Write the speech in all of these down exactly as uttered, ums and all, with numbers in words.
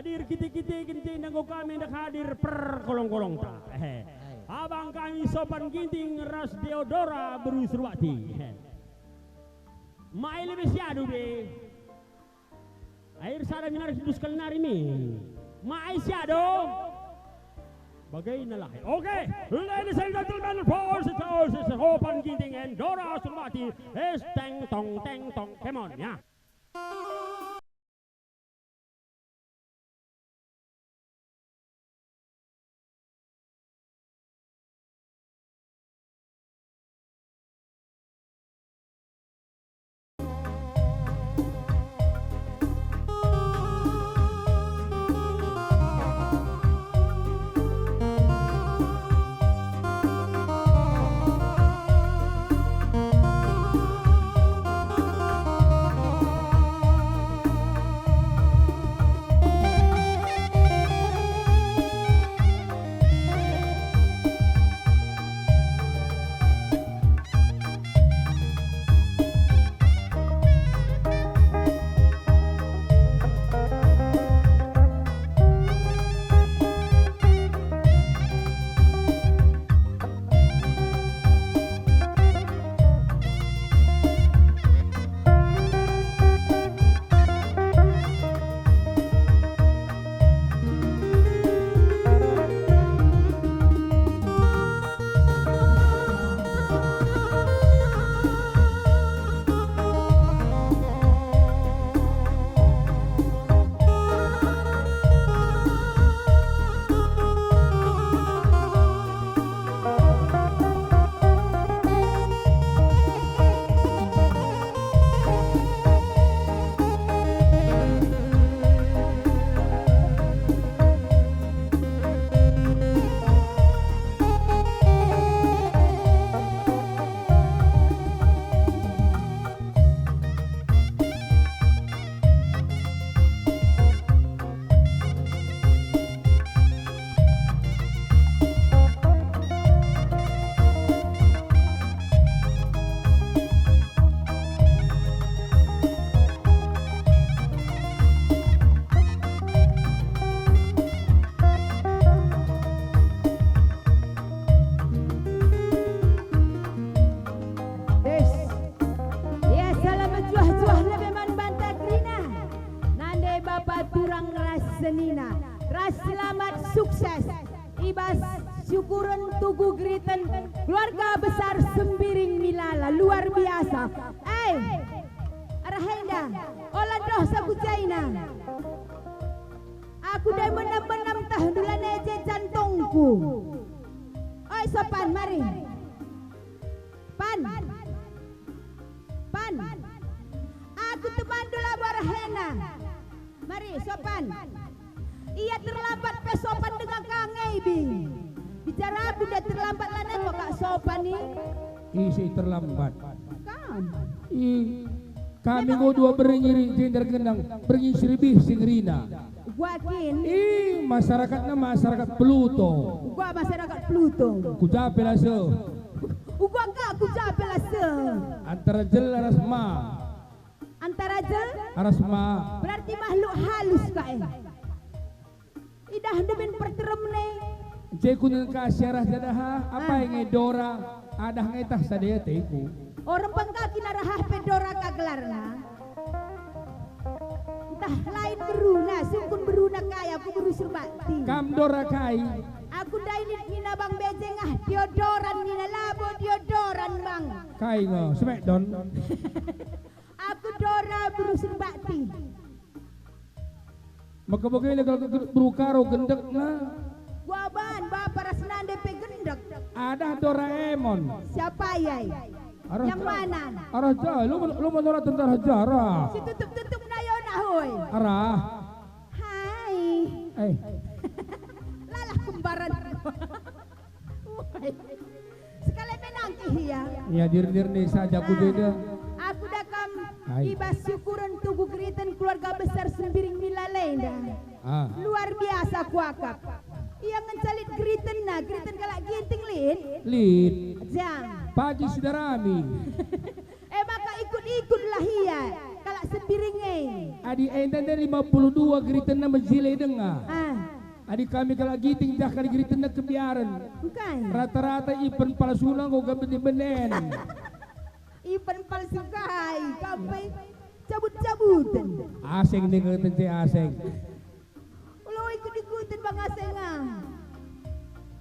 Hadir kite-kite genjing danggo kami ndak hadir perkolong-kolongta. Eh. Abang kami Sopan Ginting ras Deodora beru Surbakti. Eh. Mai lebe siadu be. Air sada minar sidus kali nari min. Mai siadu. Bagainalah. Oke, ladies and gentlemen, for the Sopan Ginting and Dora Surbakti. Es teng tong teng tong. Come on, ya. Yes. Ya, salam mejuah-juah lebe man banta kerina. Nande bapa turang ras senina. Ras selamat sukses. I bas syukuren tugu geriten keluarga besar Sembiring Milala. Luar biasa. Eh, arah enda. Ola ndoh saku jaina. Aku ndai menem-menem tah ndulana je jantungku. Oi, Sopan, mari. Pan. Pan. Aku temanndu labo arah ena. Mari, Sopan. Ia terlambat pe Sopan denga ka nge ibi. Bicara aku nda terlambat lanai kok kak Sopan ni. Ise terlambat? Kam. I, kami enggo dua berngi ri jenda gendang, berngi si lebih si ngerina. Gua kin. I, masyarakatna masyarakat Pluto. Gua masyarakat Pluto. Ku ja pe la seh. Uga ka ku ja pe la seh. Antara jel ras ma. Antara jel? Ras ma. Berarti makhluk halus ka e. Idah ndemin perteremne. Nce kunen ka si arah jadaha, apai nge Dora, adah nge tah sada ateku. O rempeng ka kin arah pe Dora ka gelarna. Ntah lain beruna, sungkun beruna kai aku beru Surbakti. Kam Dora kai? Aku ndai nina bang bejeng ah, deodoran nina labo deodoran bang. Kai ngo, Smackdown? Aku Dora beru Surbakti. Maka bage le kal beru Karo gendekna. Gua ban, bapa ras nande pe gendek. Adah Doraemon. Siapa ya? Arah Yang ja-, mana? Arah ja, lu, lu menurut tentara jara. Si tutup-tutup na yo na, hoi. Arah. Hai. Eh. Lalah kembaran. Woi. Sekali menangkih ia. Ya, dir-dir ni saja ku Ah, beda. Aku dakam Hai. i bas syukuren tugu geriten keluarga besar Sembiring Milala enda. Ah. Luar biasa kuakap. Ia ngenca lit geritenna, geriten kalak Ginting lit. Lit. Jang. Pagi sudah rami. E maka ikut-ikutlah ia. Kalak Sembiring e. Adi enda nde lima puluh dua geritenna mejile denga. Ah. Adi kami kalak Ginting dah kali geritenna kembiaren. Engkai? Rata-rata ipen palsuna enggo gabe benen. Ipen palsu kai, kam pe cabut-cabuten. Aseng ningketen ce aseng. Ulo ikut-ikuten bang aseng ah.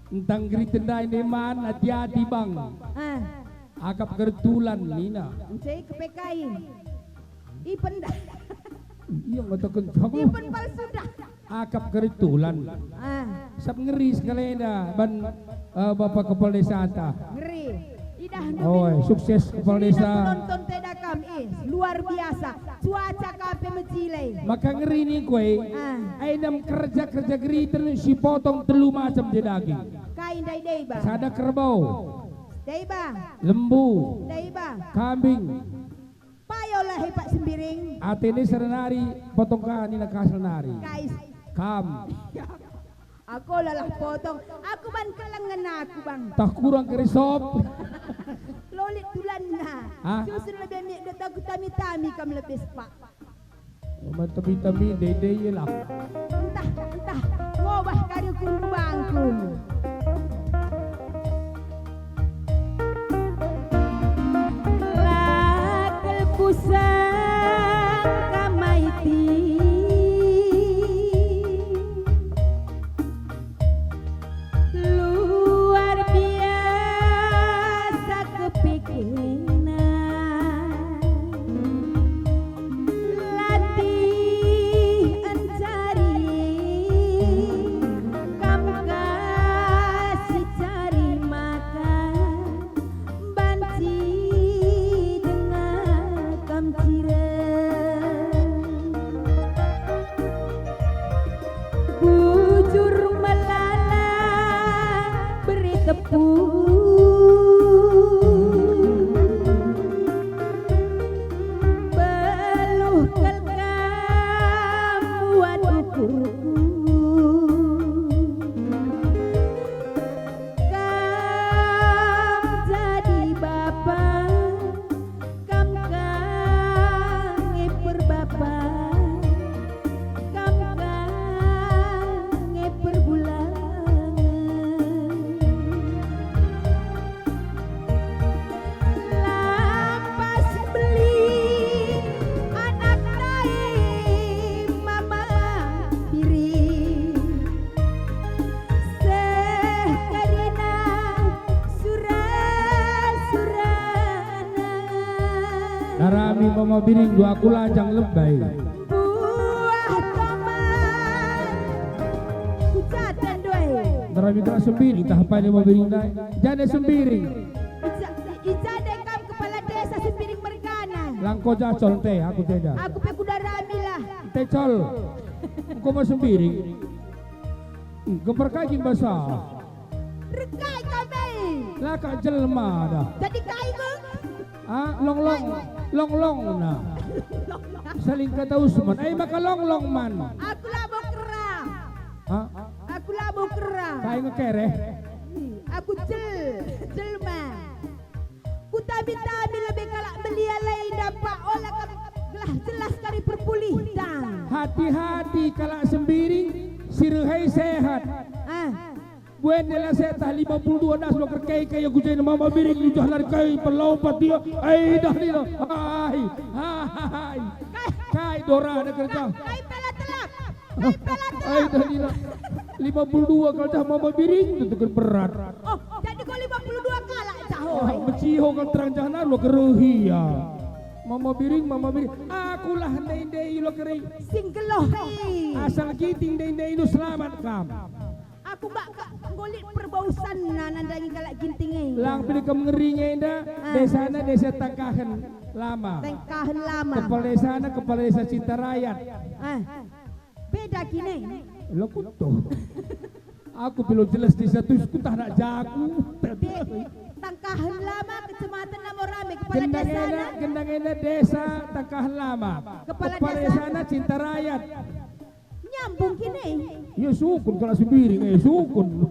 Ntang geriten ndai nde man, ati-ati bang. Ah. Akap keretulan nina. Ence kepekai. Ipen da. Iya ngataken jago. Ipen palsu dah. Akap keretulan. Ah. Sap ngeri sekalenda ban, eh, Bapak Kepala Desa anta. Ngeri. Idah ndu. Oi, sukses Kepala Desa. Penonton teda kam, eh, luar biasa. Cuaca ka pe mejile. Maka ngeri ni kue. Ah. Ai nam kerja-kerja geriten si potong telu macam je daging. Kai ndai deba? Sada kerbau. Deba. Lembu. Deba. Kambing. Payolah ipak Sembiring. Atene sernari potong ka nina kasal nari. Guys. Kam. Aku lalah potong. Aku ban kelengen aku, Bang. Tah kurang keri sop. Lolit tulanna. Hah? Susun lebih mik dot aku tami-tami kam lebih sepak. Mantap vitamin dede lah. Entah, entah. Ngobah kari kundu bangku. Lakel kusangka maiti. Luar biasa kepikirna. Latih encari, kam ka si cari makan. Banci denga kam cireng. Bujur melala beri tepung. Beluh kal kam buat ukurku. Kam jadi bapa, kam ka nge perbapa, kam ka nge perbulangen. Lampas beli anak nai mama diri. Seh karina sura-surana. Darami Mama Biring, dua aku lajang lembai. Buah tomat. Kucatat, doi. Darami kena Sembiring, tah apa ni Mama Biring ndai? Jana Sembiring. Ica-, icade kam kepala desa Sembiring mergana. Langko jacol te, aku jeda. Aku pe kudarami lah. Te col. Engko mau Sembiring. Hmm, geber kai kin basa? Rekai kami. Lah kak jelma dah. Jadi kai ke? Ah, long-long, long-long nah. Saling kata Usman. Eh, maka long-long man. Aku labo kera. Hah? Aku labo kera. Kai ngekereh? Aku jel, jelma. Kutami-tami lebe kalak melial enda, Pak, ola kam gelah jelas kari perpulihta. Hati-hati kalak Sembiring, si rehai sehat. Ah. Buen dela setah lima puluh dua das lo kerkei kai aku jena Mama Biring lujah lari kai pelompat dia. Ai dah dia. Hai. Hai. Kai dora ada kerja. Kai pela telap. Ai, dah nina. Lima puluh dua kal dah Mama Biring, tentu kan berat. Oh, jadi kau lima puluh dua kalak, caho. Ah, menciho kan terang jahana lo keruhi ya. Mama Biring, Mama Biring. Akulah ndai-ndai lo keri. Sing geloh i. Asal Ginting ndai-ndai lo selamat kam. Aku bak ka nggolit perbausan na nandangi kalak Ginting e. Lang pilih kam ngeri nge enda, ah. Desana desa Tangkahen Lama. Tangkahen Lama. Kepala desana, kepala desa Cinta Rakyat. Ah. Beda kine. Lo kuto. Aku belum jelas di satu kutah nak jaku. Di Tangkahen Lama, Kecamatan Namorame, kepala Gendang desana. Ena, Gendang Ena desa Tangkahen Lama. Kepala Kepala desana. Desana Cinta Rakyat. Nyambung kine. Ya sukun kalak Sembiring, eh, sukun.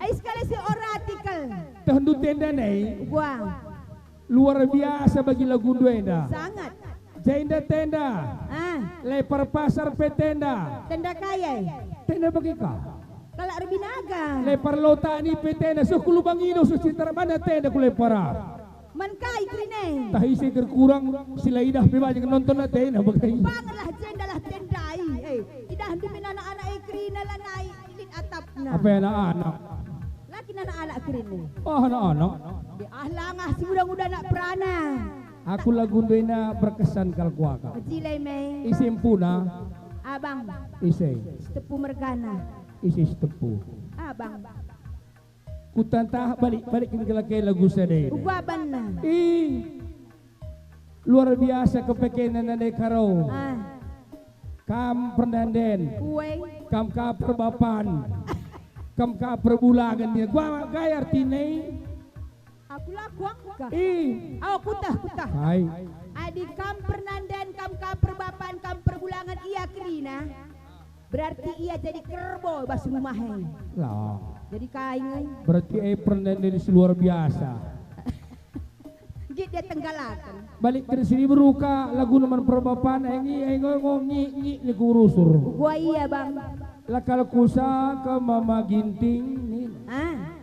Ai sekali si ora artikel. Tehndu tenda nei. Gua. Luar biasa bagi lagu ndu enda. Sangat. Jenda tenda. Ah. Lepar pasar pe tenda. Tenda kai e? Tenda bage ka. Kalak erbinaga. Lepar lota ni pe tenda. Seh ku lubang ido, seh cinta erbana tenda ku lepar. Man kai kerina e? Tah ise gerkurang, si la idah pe banci nonton atena bage. Bangenlah jendalah tenda i. Eh, idahndu min anak-anak e kerina lanai lit atapna. Apa anak-anak? Lakin anak-anak kerina. Oh, anak-anak. Di ah langah si nguda-nguda anak perana. Aku lagu ndena berkesan kal kuakap. Mejile me. Ise empuna? Abang. Ise? Sitepu mergana. Ise Sitepu? Abang. Kutantah balik, balik kin kelakei lagu sadena. Uga banna. Ih, luar biasa kepekena nande karo. Ah. Kam pernanden. Uwe. Kam ka perbapan. Kam ka perbulangen. Gua gaya artina i. Aku laku angka. Ih. Awa kutah, kutah. Hai. Adi kam pernanden, kam ka perbapan, kam perbulangen ia kerina. Berarti ia jadi kerbo bas rumah e. Lah. Jadi kai nge? Berarti e pernah jadi si luar biasa. Git dia tenggalaken. Balik ke sini beruka lagu neman perbapan, e ngi, e ngo, ngo, ngi, ngi, ni kurusur. Gua iya, Bang. Lakal kusa ke Mama Ginting ni. Ah.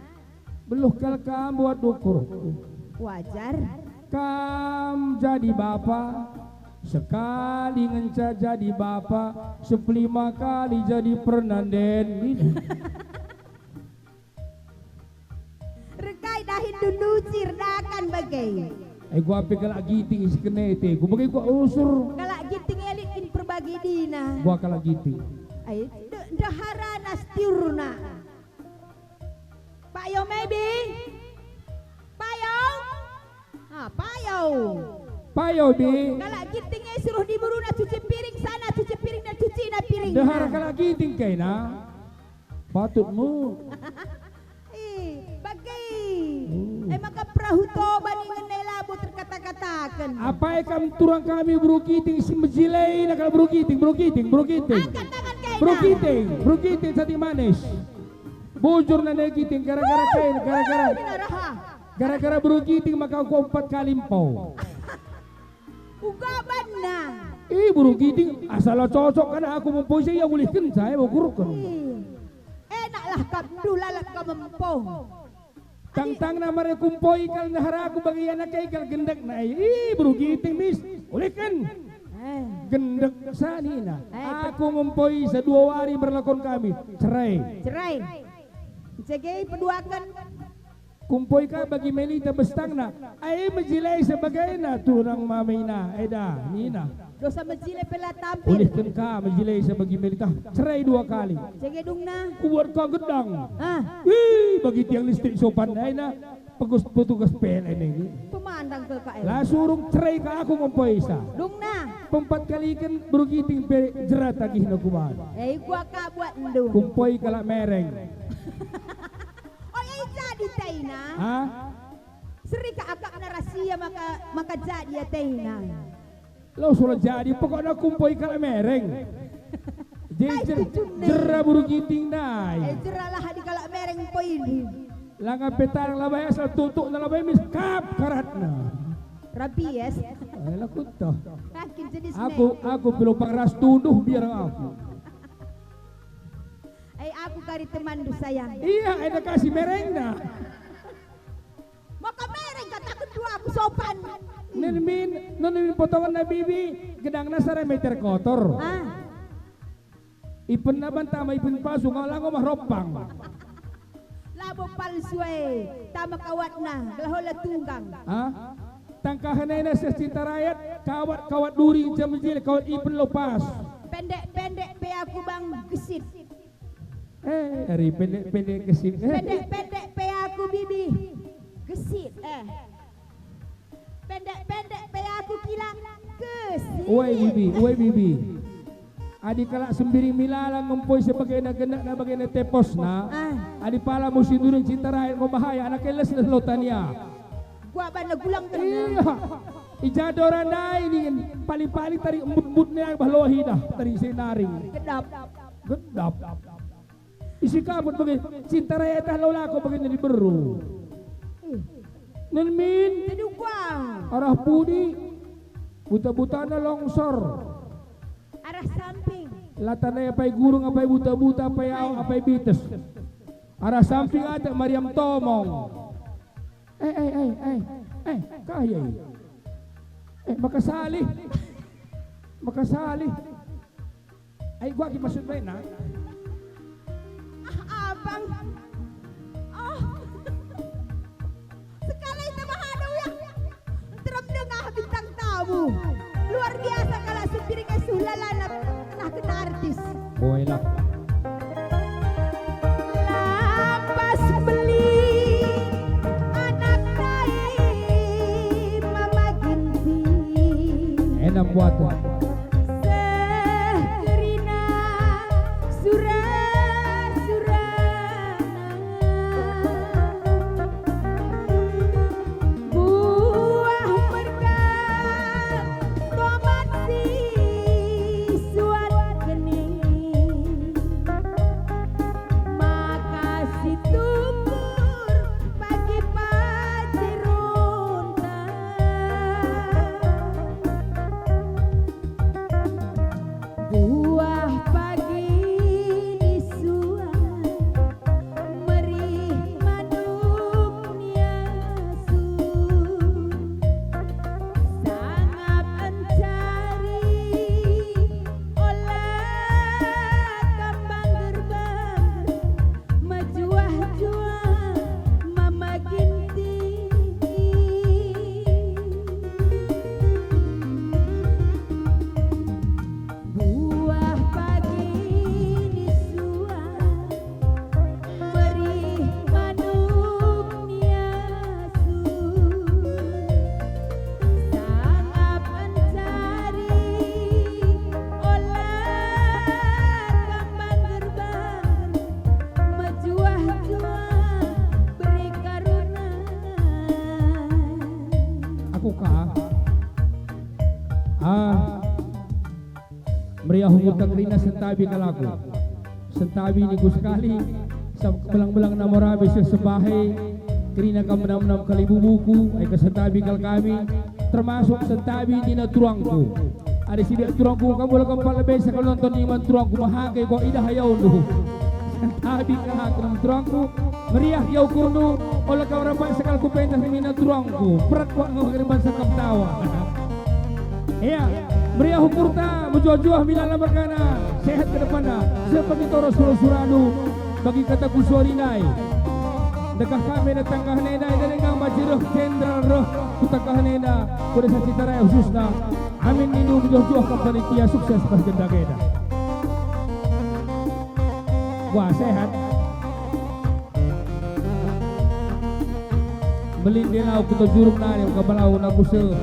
Beluh kal kam buat ukur. Wajar. Kam jadi bapa, sekali ngenca jadi bapa, sepelima kali jadi pernanden. Rekai dahin duluci erdakan bage. Eh, gua pe kalak Giting si kenete, gua bage gua usur. Kalak Giting elit kin perbagi dina. Gua kalak Giting. Ai, de-, ndeharana setiurna. Payo me, Bi. Payo. Ah, payo. Payo, Bi. Kalak Giting e suruh diberuna cuci piring sana, cuci piring dan cucina piring. Dehar kalak Giting kaina. Patutmu. Ih, bage. Hmm. E maka perahu Toba ningen e labo terkata-kataken. Apai kam turang kami beru Giting si mejile ina kalak beru Giting, beru Giting, beru Giting. Angkat tangan kaina. Beru Giting, beru Giting cantik manis. Bujur nande Giting, gara-gara kain, gara-gara, gara-gara beru Giting maka aku empat kali empau. Uga banna. Ih, beru Giting, asal cocok kan aku mempoi saya ulihken saya ukurken. Ih, enaklah kam dulalat kam empau. Tang-tangna mari kumpoi kal nehar aku bagi anak e kal gendekna e. Ih, beru Giting, mis. Ulihken. Eh. Gendek sanina. Eh, aku ngempoi sa dua wari merlakon kami. Cerai. Cerai. Cege peduaken. Kumpoi ka bagi Melita bestangna. Ai mejilai sebagena turang mamina. Eda, nina. Dosa mejile pe la tampil. Ulihken ka mejilai sebagi Melita. Cerai dua kali. Cege dungna. Kubuat ka gedang. Ah. Ih, bagi tiang listrik sopan. Aina. Pegus petugas P L N ini. Pemandang ke K L. La surung cerai ka aku ngompoisa. Dungna. Pempat kaliken beru Giting pe jerat tagihna kuban. Eh, gua ka buat ndu. Kumpoi kalak mereng. Oh, eh, jadi taina. Hah? Seri ka akapna rahasia maka, maka jadi ataina. Lo sudah jadi, pokokna kumpoi kalak mereng. Jadi jer-, jera beru Giting ndai. Eh, jeralah adi kalak mereng poindu. Langa pe tarang labai asal tutukna labai mis kap karatna. Rabies. Eh, laku toh. Yakin jenis aku, aku belum pang ras tunduh biar aku. Eh, aku kari temandu sayang. Iya, enda kasih merengna. Maka mereng kataken dua aku sopan. Nen min, nen min potongan Nabibi, gedangna sare meter kotor. Ah. Ipenna bantama ipen palsu, ngala ngomah ropang. Labo palsu e, tama kawatna, gelah ola tunggang. Ah? Tangkahen ena ses cinta rayat, kawat, kawat duri, jam jil, kawat ipen lopas. Pendek-pendek pe aku bang gesit. Eh, ari pendek-pendek gesit. Eh. Pendek-pendek pe aku bibi. Gesit, eh. Pendek-pendek pe aku kila. Gesit. Uai bibi, uai bibi. Adi kalak sembiring milala ngempoi sebagena gendekna bagena teposna. Ah. Adi pala musim durian cinta rakyat enggo bahaya anak keles les lotania. Gua bana gulang kena. Iya. Ijado randai ningen paling-paling tarik embut-embutna bah lohi dah tarik senaring. Gedap. Gedap. Isi kabut bagi cinta raya tah lo lako bagi nari beru. Nen min. Tedu gua. Arah pudi. Buta-butana longsor. Arah samping. Latana apai gurung, apai buta-buta, apai aok, apai bites. Arah samping atek Mariam Tomong. Eh, eh, eh, eh, eh, kai e? Eh, maka salih. Maka salih. Ai, gua ki maksud bena. Ah, abang. Oh. Sekalai tambah ada uyak. Terem denga bintang tamu. Luar biasa kalak si piring e suh lalana. Nah, kena artis. Boy lah. Lapas beli anak tai Mama Ginting. Enam buat. Seh kerina sura-surana. Buah merga tomat si suat kening, maka si tukur pagi pajerunta. Buah pagi ni suan, merih manuk ni asu. Sangap encari ola kambang gerbang, mejuah-juah Mama Ginting. Buah pagi ni suan, merih manuk ni asu. Sangap encari ola kambang gerbang, mejuah-juah beri karuna. Aku ka. Ah. Meriah ukurta kerina sentabi kal aku. Sentabi niku sekali, sabap belang-belangna Morabe seh sembahe, kerina kam menam-menam kalibubuku, ai ka sentabi kal kami, termasuk sentabi nina turangku. Adi sibiak turangku, kam bola kempat lebe sekal nonton ni man turangku, mahage kok idah ayaundu. Sentabi kal aku nina turangku, meriah ia ukurndu, ola kam rapat sekal ku pentas nina turangku, berat kuat nggo keriban sekam tawa. Ia, meriah ukurta, mejuah-juah milala mergana, sehat ke depanna, seperti toro sura-surandu, bagi kataku suari ndai. Dekah kami datang ka nenda, ida dengang baji reh, jenderal reh, kutah ka nenda, ku desa Citaraya khususna, amin nindu mejuah-juah kam panitia sukses pas genda-genda. Wah, sehat. Melin dia lau kuta juruk nari, maka belau naku seh.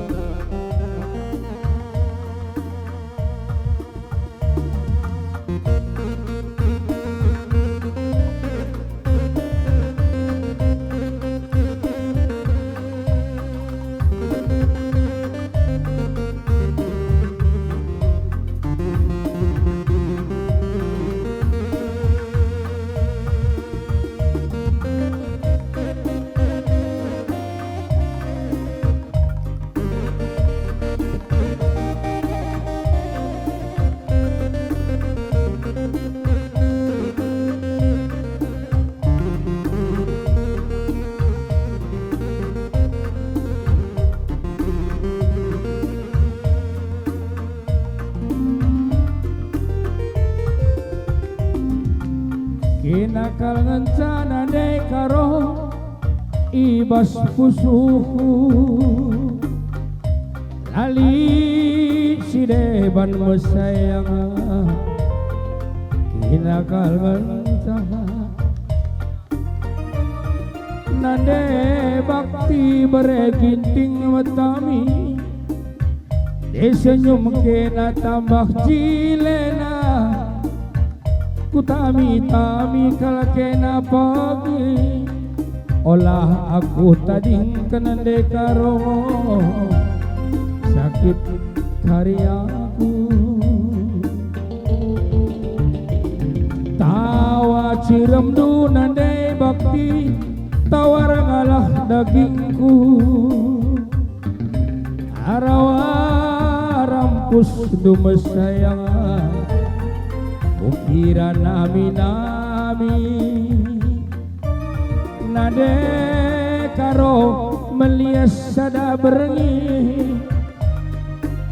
Kena kal ngenca nande karo i bas pusuhku. La lit si deban mesayang, kena kal ngenca. Nande bakti bere Ginting metami, disenyum kena tambah jilena. Kutami-tami kal kena pagi, ola aku tadingken nande karo sakit kari aku. Tawa ciremndu nande bakti, tawar ngalah dagingku. Arawa Us ndu mesayang, ukira nami-nami. Nande karo melias sada berngi,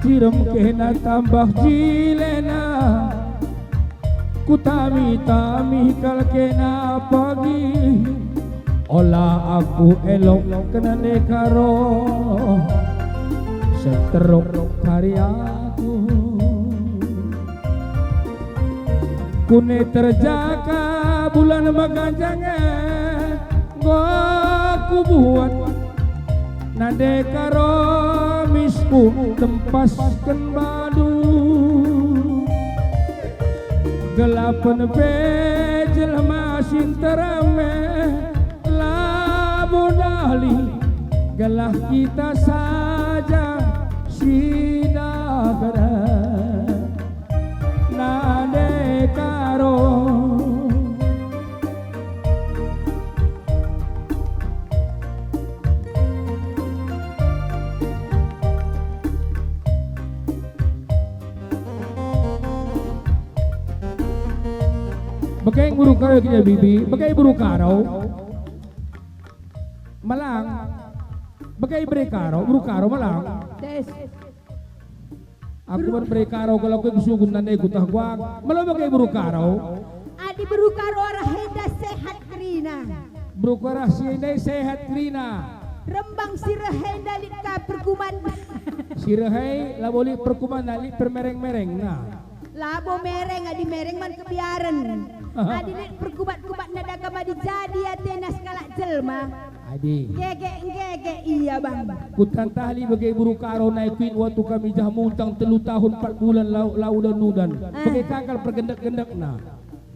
cirem kena tambah jilena. Kutami-tami kal kena pagi, ola aku elok kena nande karo, seteruk kari aku. Kune terjaka bulan meganjang e, enggo kubuat nande karo misku tempasken badu. Gelapen pe jelma si nterem e labo ndali, gelah kita saja si daher nande karo. Bage Buru Karo kina bibi, bage Buru Karo. Malang. Bage Bere Karo, Buru Karo Malang. Des. Aku man Bere Karo, kalau aku kusugun nande kutah guak. Melo bage Buru Karo. Adi Buru Karo arah enda sehat kerina. Buru Karo arah si enda sehat kerina. Rembang si reh enda lit ka perkuman. Si reh e labo lit perkuman, lit permereng-mereng. Nah. Labo mereng, adi mereng man kebiaren. Adi lit perkubat-kubatna dagam adi jadi atena sekalak jelma. Adi. Nggege, nggege ia, Bang. Kutantah lit bage Buru Karo nai kuit waktu kami jah muntang telu tahun empat bulan lau, lau udan-udan. Ah. Bage ka kal pergendek-gendekna.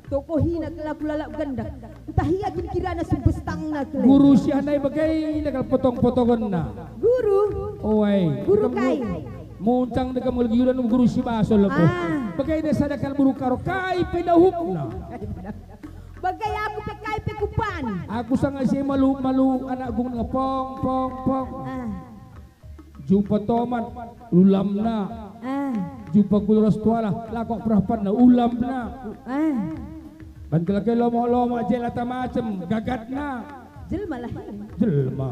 Tokohina kelaku lalap gendek. Ntah ia kin kirana sumpestangna kele. Guru si anai bage ina kal potong-potongenna. Guru? Oe. Guru kai? Muncang deka melgiuran guru si baso lebo. Ah. Bage ina sada kal Buru Karo kai pe dahupna. Bage aku pe kai pe kupan. Aku sanga si malu-malu anak gung ngepong, pong, pong. Ah. Jumpa tomat, ulamna. Ah. Jumpa kula ras tuala, lakok perapanna, ulamna. Ah. Ban keleke lomo-lomo jela tamacem, gagatna. Jelma lah. Jelma.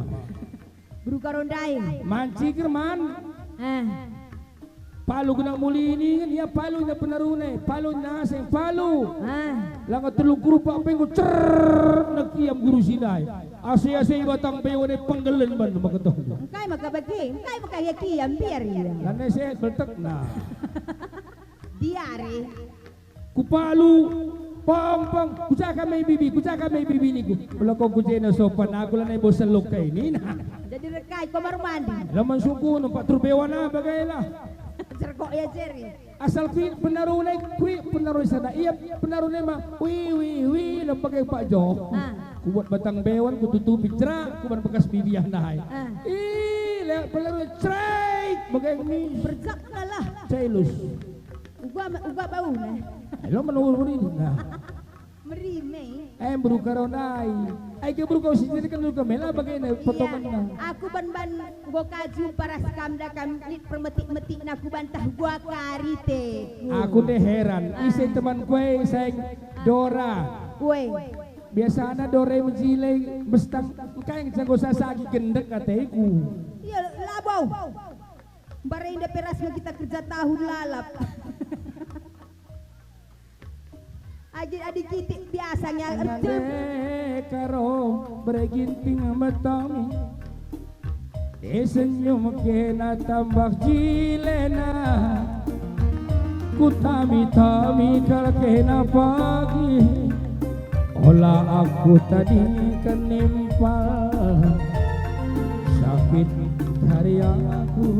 Buru Karo ndai. Manci kerman. Ah. Palu guna muli ini, ia palu ina penarune, palu ina aseng, palu. Ah. Langa telung kurupak penggo, cerr, nekiam guru si ndai. Ase-ase batang bewa ne penggelen ban meketong. Engkai maka bage, engkai maka ia kiam, biar ia. Lana sehat beltekna. Diare. Kupalu, pong, pong, kucaka me bibi, kucaka me bibi niku. Melokong ku jena sopan, aku lanai bosan lokai nina. Jadi rekai kamar mandi. Laman suku nempat turbewana bagailah. Cerkok ya jeri. Asal kui penarune, kui penarune sada, ia penarune ma, wi, wi, wi, lembaga Pak Jo. Ah. Kubuat batang bewan, kututupi cerak, kuban bekas bibiah ndai. Ah. Ih, lewat penarune, cerai, bagai mis. Berjakna lah. Celus. Uga, uga bauna. Elo menurun ini. Nah. Merime. Eh, Buru Karo ndai. Ai ke Buru Karo si jadi kan Buru Karo mela bagaina potonganna. Aku ban-ban enggo ka jumpa ras kam da kam lit permetik-metikna ku bantah gua kari te. Aku nde heran. Ah. Ise teman kue saing Dora. Kue. Biasana Dora mejile bestang engkai enggo sasagi gendek ateku. Iya, labo. Mbarenda pe ras nge kita kerja tahun lalap. Adi, adi kitik biasa nge erjem. Nande karo bere ginting metong. Isenyum kena tambah jilena. Kutami-tami kal kena pagi. Ola aku tadingken nimpal, sakit kari aku.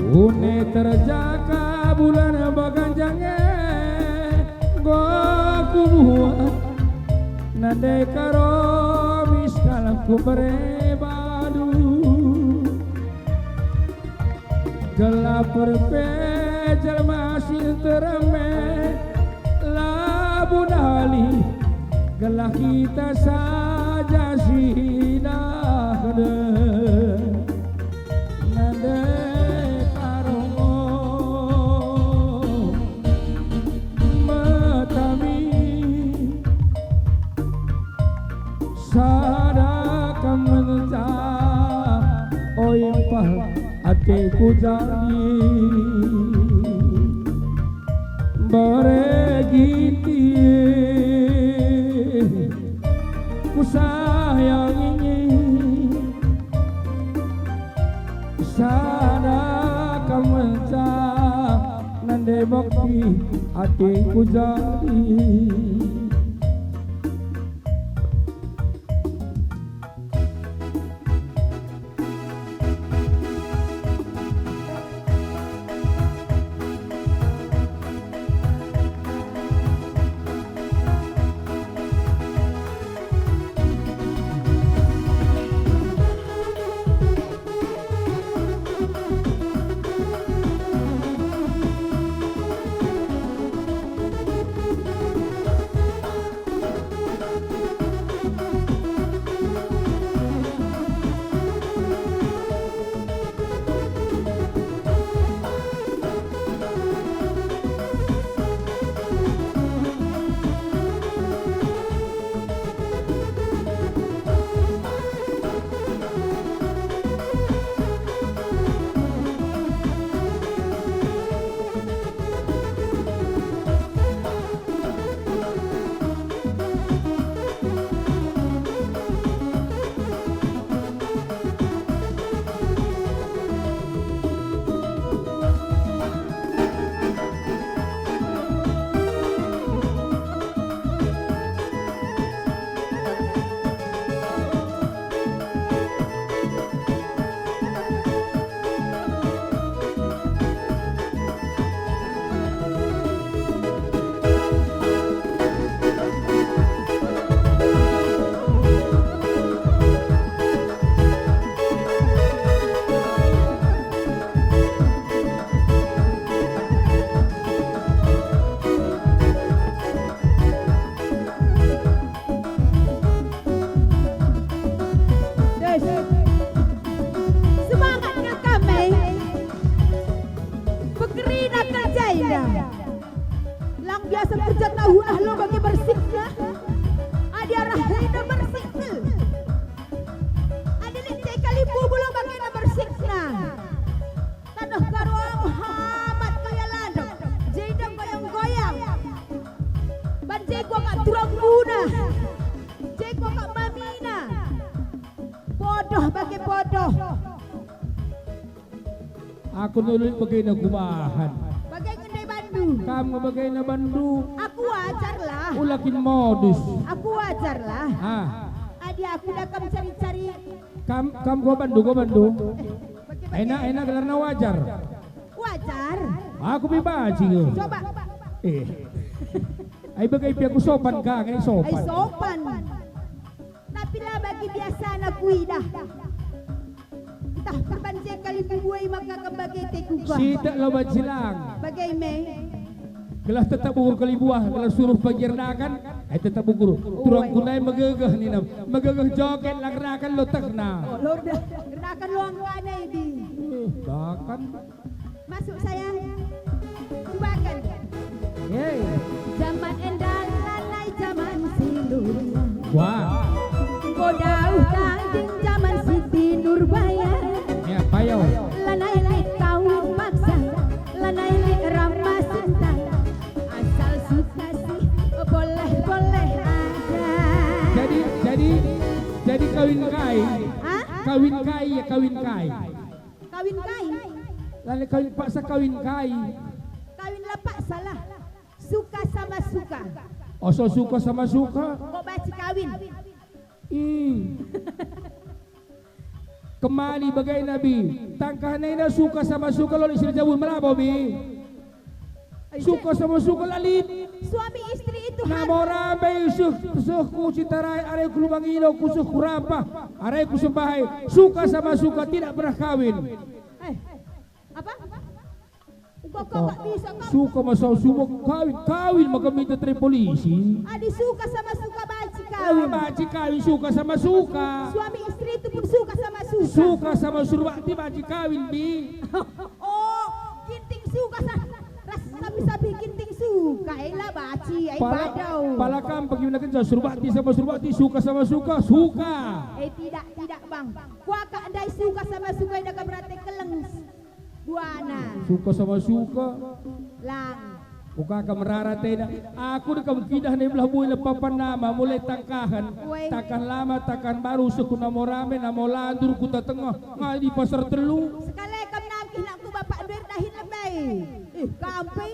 Une terjaka bulan baganjang e, enggo kubuat nande karo mis kalak kubere badu. Gelah perpe jelma si nterem e, labo ndali, gelah kita saja si daher. Nande Jadi bere ginting kusayangi, sada kam mecah nande bakti ateku jadi. Des. Semangat nge kami. Pekerina kerja indah. Lang biasa kerja tahu ah lo bagi bersihna. Adi arah hina bersih. Adi lit cai kalimbubu lo bagi na bersihna. Tanah Karo Muhammad kaya landok, jenda goyang-goyang. Ban je kuakap turang guna, je kuakap mamina. Bodoh bage bodoh. Aku nulit bagena kubahan. Bage ngendai bandu. Kam nge bagena bandu. Aku wajar lah. Ula kin modus. Aku wajar lah. Ah. Adi aku dah kam cari-cari. Kam, kam gua bandu, gua bandu. Eh, bage, bage. Enak, enak gelarna wajar. Wajar. Aku pe banci nge. Coba. Eh. Ai bage pe aku sopan ka, ngeni sopan. Ai sopan. Tapi la bagi biasana kuidah. Ntah perban je kalimbubu e maka kam bage te kuga. Sidak lo banci lang. Bage me. Gelah tetap ukur kalimbubu, gelah suruh pagi erdakan, eh, tetap ukur. Turang kunai megegeh nina. Megegeh joget lang erdakan lo tehna. Oh, lo erdakan lo angkana idi. Eh, dakan. Masuk, sayang. Cubakan. Yeay. Jaman enda lanai jaman si Nuria. Wah. Enggo dauh tanding jaman Siti Nurbaya. Ya, payo. Lanai lit kawin paksa, lanai lit ramah santa. Asal suka sih, boleh-boleh aja. Jadi, jadi, jadi kawin kai? Hah? Kawin kai ya, kawin kai? Kawin kai? Lanai kawin paksa, kawin kai? Kawin la paksa lah. Suka sama suka. Oso suka sama suka. Kok banci kawin? Ih. Kemali bage nabi. Tangkah nena suka sama suka lo lit si erjabun melabo bi. Suka sama suka la lit. Suami istri itu harus. Namo rambe seh, seh ku Citarai, are ku Lumangilo, ku seh ku Rampah, are ku Sembahai. Suka sama suka, tidak pernah kawin. Eh, apa? Engkau kau nggak bisa kau. Suka masa suka kawin, kawin maka minta teri polisi. Adi suka sama suka banci kawin. Ah, banci kawin suka sama suka. Suami istri itu pun suka sama suka. Suka sama Surbakti banci kawin, bi. Oh, Ginting suka sa-, ras sapi-sapi Ginting suka, eh, la banci, eh, pala, padau. Pala kam bagi guna kenca Surbakti sama Surbakti, suka sama suka, suka. Eh, tidak, tidak, Bang. Kuakap ndai suka sama suka, enda kam rate keleng. Duana. Suka sama suka. Lang. Uka kam rara tena. Aku de kam kidah ni belah bui lepapan nama, mulai tangkahan. Weh. Tangkahan lama, tangkahan baru, seh ku Namo Rame, Namo Landur, Kuta Tengah, ngai di Pasar Telu. Sekali kam nangkih nakku bapak duit dahin lebe. Ih, kampi.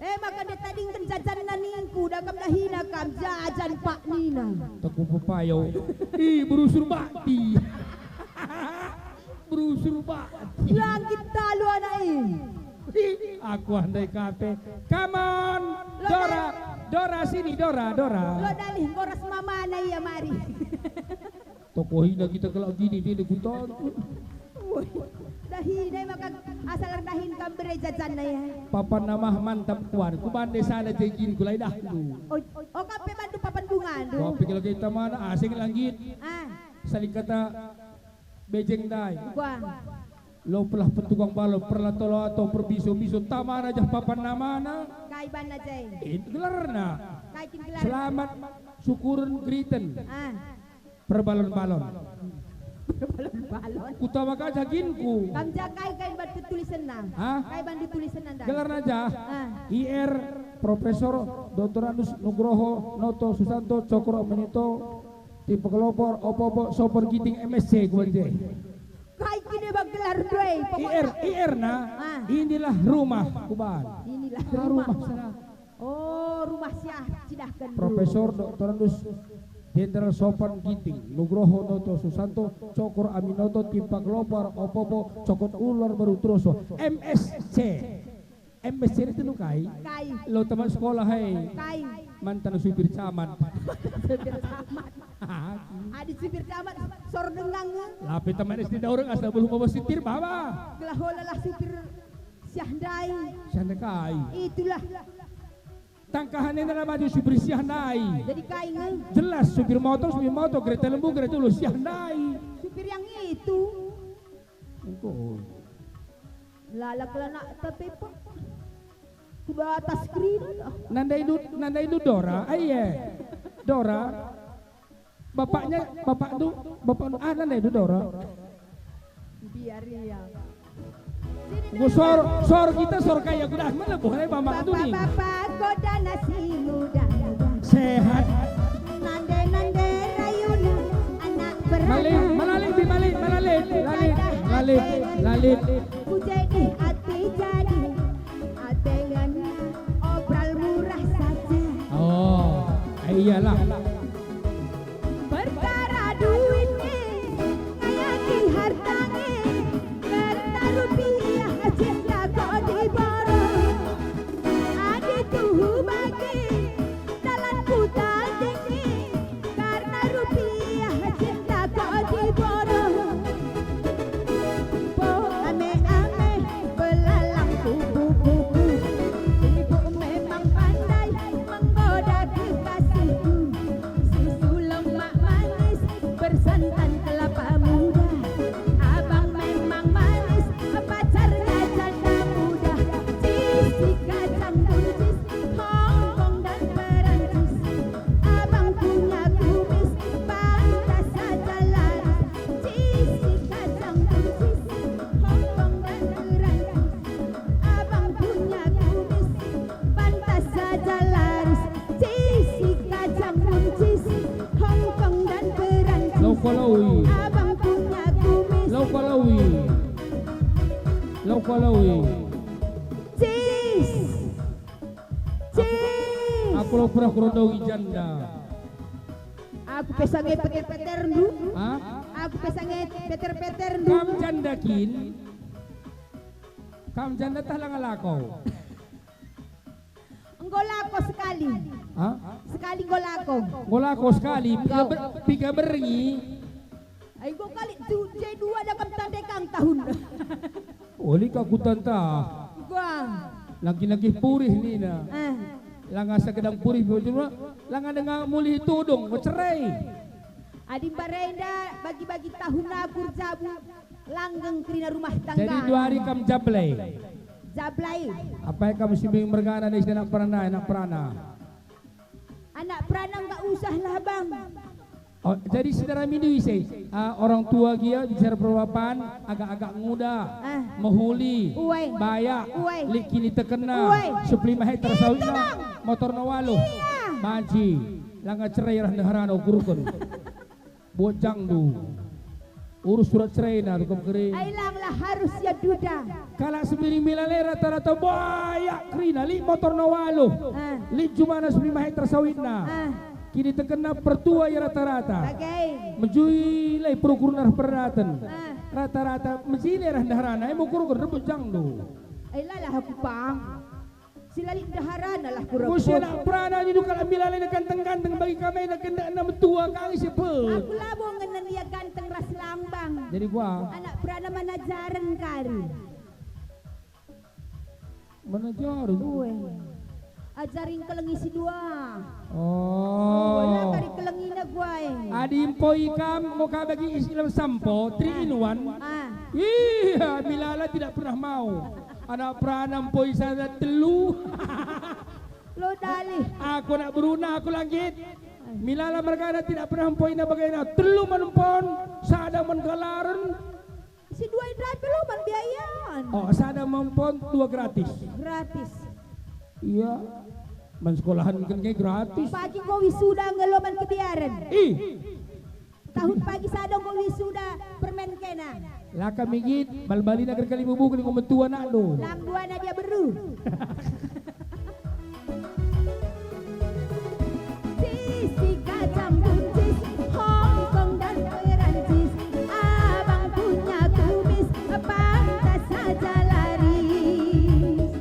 Eh, maka dia tadingken jajanna ningku, da kam dahina kam jajan pak nina. Teku pepayo. Ih, berusur bakti. Berusur bakti. Langkit talu anak i. Ih, aku andai kape. Come on, Lo Dora, Dora sini, Dora, Dora. Lo dalih ngoras mamana ia mari. Tokohina kita kelak gini dia kutontu. Woi, dahina maka asal erdahin kam bere jajanna ya. Papan namah mantap kuan, kubande sana jegin kulai dahndu. Oh, oh, kape bandu papan bungandu. Wah, pikir lagi tamana asing langgit. Ah. Saling kata bejeng dai. Gua. Lo pelah petukang balon, perlato-lato, perbiso-biso, tamana jah papan namana. Kai banna jai. It gelarna. Kai kin gelarna? Selamat syukuren geriten. Ah. Perbalon-balon. Perbalon-balon. Kutama ka jaginku. Kam ja kai, kai bandu tulisenna? Hah? Kai bandu tulisenna nda? Gelarna ja? Ah. I R Profesor Doktorandus Nugroho Noto Susanto Cokro Menito Tipe Kelopor Opo-opo Sopor Giting M S C kubaca. Kai kine bang gelar doe? I R, pokokna. I R na. Ah. Inilah rumah kuban. Inilah ah, rumah. Rumah sana. Oh, rumah siah cidahken dulu. Profesor Doktorandus Jenderal Sopan Ginting, Nugroho Noto Susanto, Cokor Aminoto, Timpak Lopar, Opo-opo, Cokot Ular Baru Troso, M S C. M S C itu nu kai? Kai. Lo teman sekolah, hei. Kai. Mantan supir camat. Supir camat. Adi supir camat, sor dengang. Lape teman S D daurang asa belum bawa sitir, baba. Gelah ola lah supir siah ndai. Siah ndai kai? Itulah. Tangkahan enda la maju supir siah ndai. Jadi kai nge? Jelas supir motor, supir motor, kereta lembu, kereta ulu, siah ndai. Supir yang itu. Engko. Lala kelanak tapi pe. Kuda atas kerina dah. Nandai du, nandai du Dora, aye. Dora. Bapaknya, bapakndu, bapakndu, ah, nandai du Dora. Biar ia. Enggo sor, sor kita sor kaya kuda melebuh, eh, bapakndu ni. Bapak-bapak, koda nasi muda-muda. Sehat. Nande-nande rayuna, anak beranak. Malin, malaling, bi malin, malaling, lalit, lalit, lalit. Ku jadi ati jadi, ate ngena, obral murah saja. Oh, eh, iyalah. Perkara duit nge, ngayaki harta nge, kerta rupiah cek lako di boro. Adi tuhu bagi, dalan ku tandingi, karna rupiah cek lako di boro. Bo ame-ame, belalang kupu-kupu. Ibu memang pandai menggoda kekasihku. Susu lemak manis, bersantan kelapa muda. Abang memang manis, pacarnya janda muda. Cis, si kacang buncis, Hongkong dan Perancis. Abang punya kumis, pantas saja laris. Cis, si kacang buncis, Hongkong dan Perancis. Abang punya kumis, pantas saja laris. Cis, si kacang buncis, Hongkong dan Perancis. Lau kalawi. Abang punya kumis. Lau kalawi. Lau kalawi. Cis. Cis. Aku lau pernah kurondongi janda. Aku pe sange peter-peterndu. Hah? Aku pe sange peter-peterndu. Kam janda kin? Kam janda tah langa lako? Enggo lako sekali. Hah? Sekali enggo lako. Enggo lako sekali, piga ber-, piga berngi. Ai enggo kali tu, je dua dakam tande kang tahun. Oli ka kutanta. Gua. Lagi-lagi purih nina. Ah. Langa sagedang purih, langa denga mulih tudung, cerai. Adi mbarenda bagi-bagi tahun aku erjabu. Langgeng kerina rumah tangga. Jadi dua hari kam jablai. Jablai. Apai kam si mbing mergana dai si anak perana, anak perana? Anak perana enggak usah lah, Bang. Oh, jadi saudara mindu ise, ah, orang tua gia bicara perbapan, agak-agak nguda, ah, mehuli, uai, bayak, uai, lit kinitekenna, uai, sepuluh lima hektar sawitna, motorna waluh. Iya. Banci, langa cerai rah ndeharana ukurken. Bojang du. Urus surat ceraina tu kam kering. Ai lang lah harus ia duda. Kalak Sembiring Milala e rata-rata bayak kerina, lit motorna waluh. Ah. Lit jumana sepuluh lima hektar sawitna. Ah. Kinitekenna pertua ia rata-rata. Bage. Mejuli perukurna rah perdaten. Ah. Rata-rata mejuli rah ndeharana, e mukurken rebut jangdu. Ai lalah aku pang. Si la lit ndeharana lah kurebut. Musi anak perana nindu kalak Milala e ganteng-ganteng bagi kam e, kena enem tua kang ise pet. Aku labo ngenen ia ganteng ras lambang. Jadi gua. Anak perana mana jaren kari. Mana jaren? Ue. Ajari ngkelengi si dua. Oh. Ue, la kari kelengina guai. Adi mpoi kam, enggo ka bagi isi dalam sampo, three in one. Ah. Iya, Milala tidak pernah mau. Anak perana mpoi sada telu. Lo dalih. Aku anak beruna, aku langit. Milala mergana tidak pernah mpoina bagena. Telu man mpon, sada man galaren. Si dua indrapi lo man biayan. Oh, sada mempon, dua gratis. Gratis. Iya. Man sekolahen kan kayak gratis. Pagi enggo wisuda ngelo man kebiaren. Ih. Tahun pagi sada enggo wisuda permen kena. La kami git, bal-balina ger kali bubu kali enggo metua anakndu. Lang duana dia beru. Sisi gajam buncis, Hongkong dan Perancis, abang punya kumis, pantas saja laris.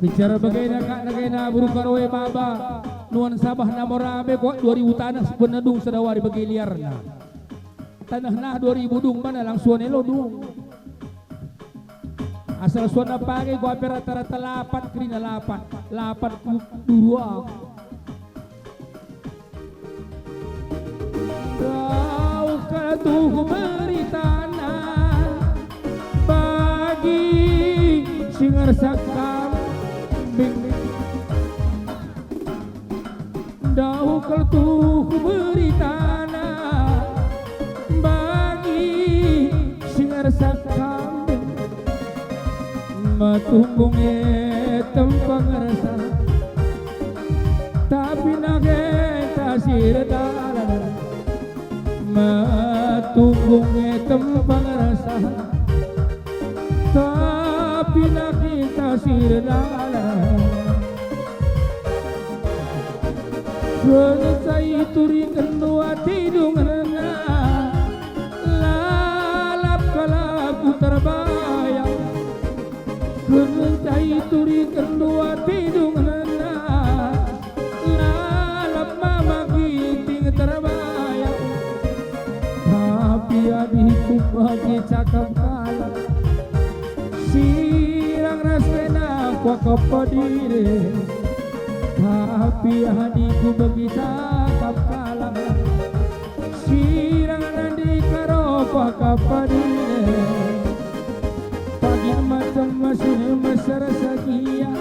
Bicara bagena kak nagena buru karoe baba, nuan sabah namo rabe kuat dua ribu taneh sebenna dung sada wari bage liarna. Taneh nah dua ribu dung mana langsuan elo dung. Asal suana page ku ape rata-rata lapat kerina lapat, lapat ku dua. Dauhkal tuhu beritana bagi si ngersa kambing. Dauhkal tuhu beritana bagi si ngersa kambing. Metunggung e tempa ngersa, tapi nage tasir dalan. Metunggung e tempa ngersa, tapi nage tasir dalan. Kenca ituriken dua tidungna, lalap kalak ku terbayang. Kenca ituriken dua tidungna, lalap mama Ginting terbayang. Tapi adi ku bagi cakap kalak, sirang ras kena kuakap diri. Tapi adi ku bagi cakap kalak, sirang nandika roh kuakap diri. Pagi macam masih mesar sagia.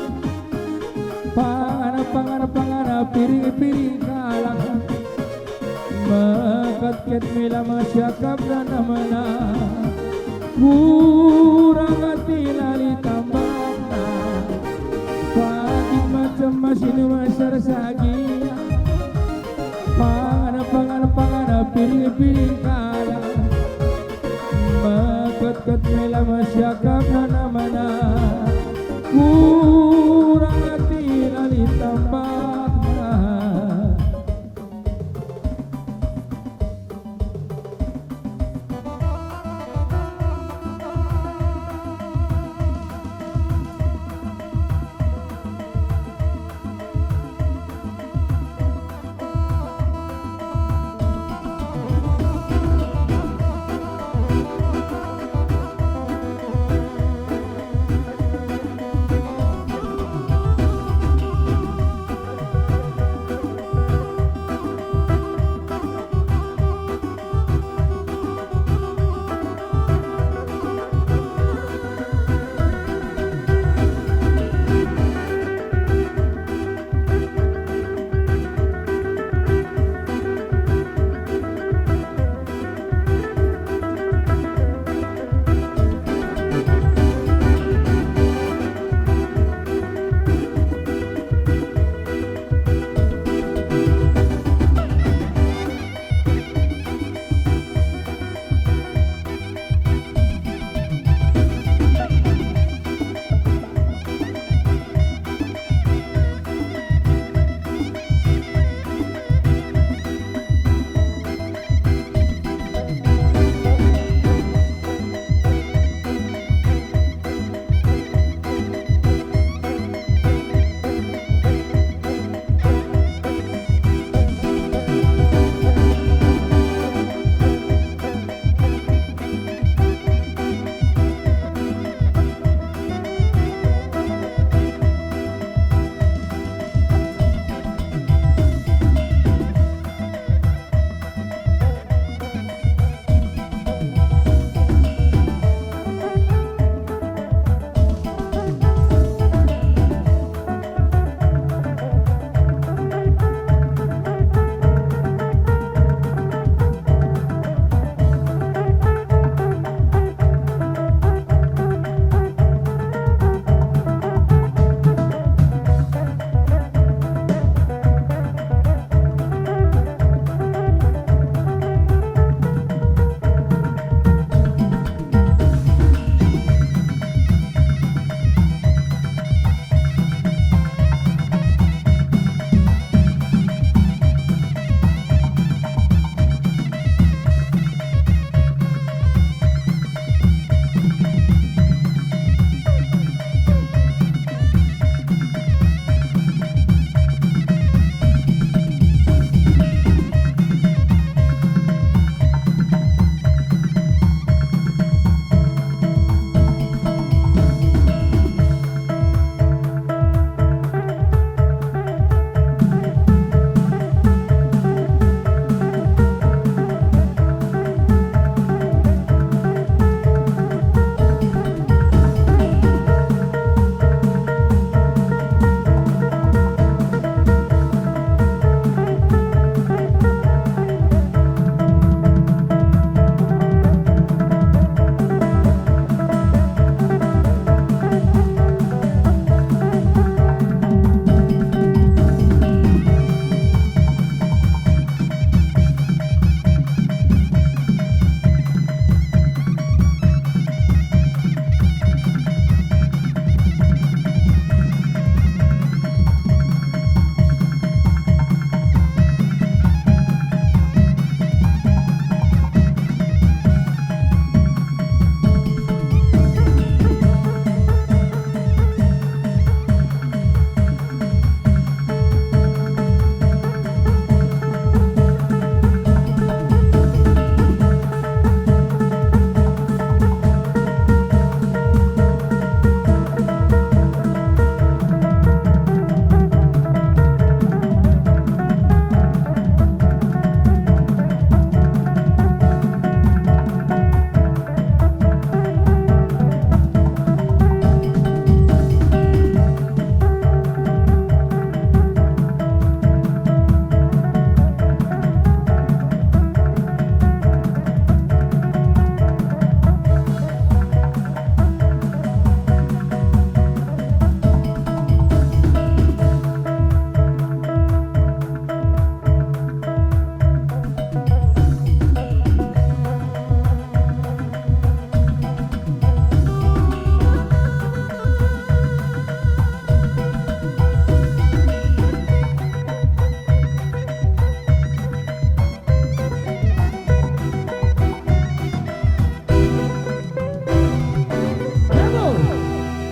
Pangan, pangan, pangan, piring, piring kalak. Meketket mela masiakap dan mena. Kurang ati lali tambahna. Tapi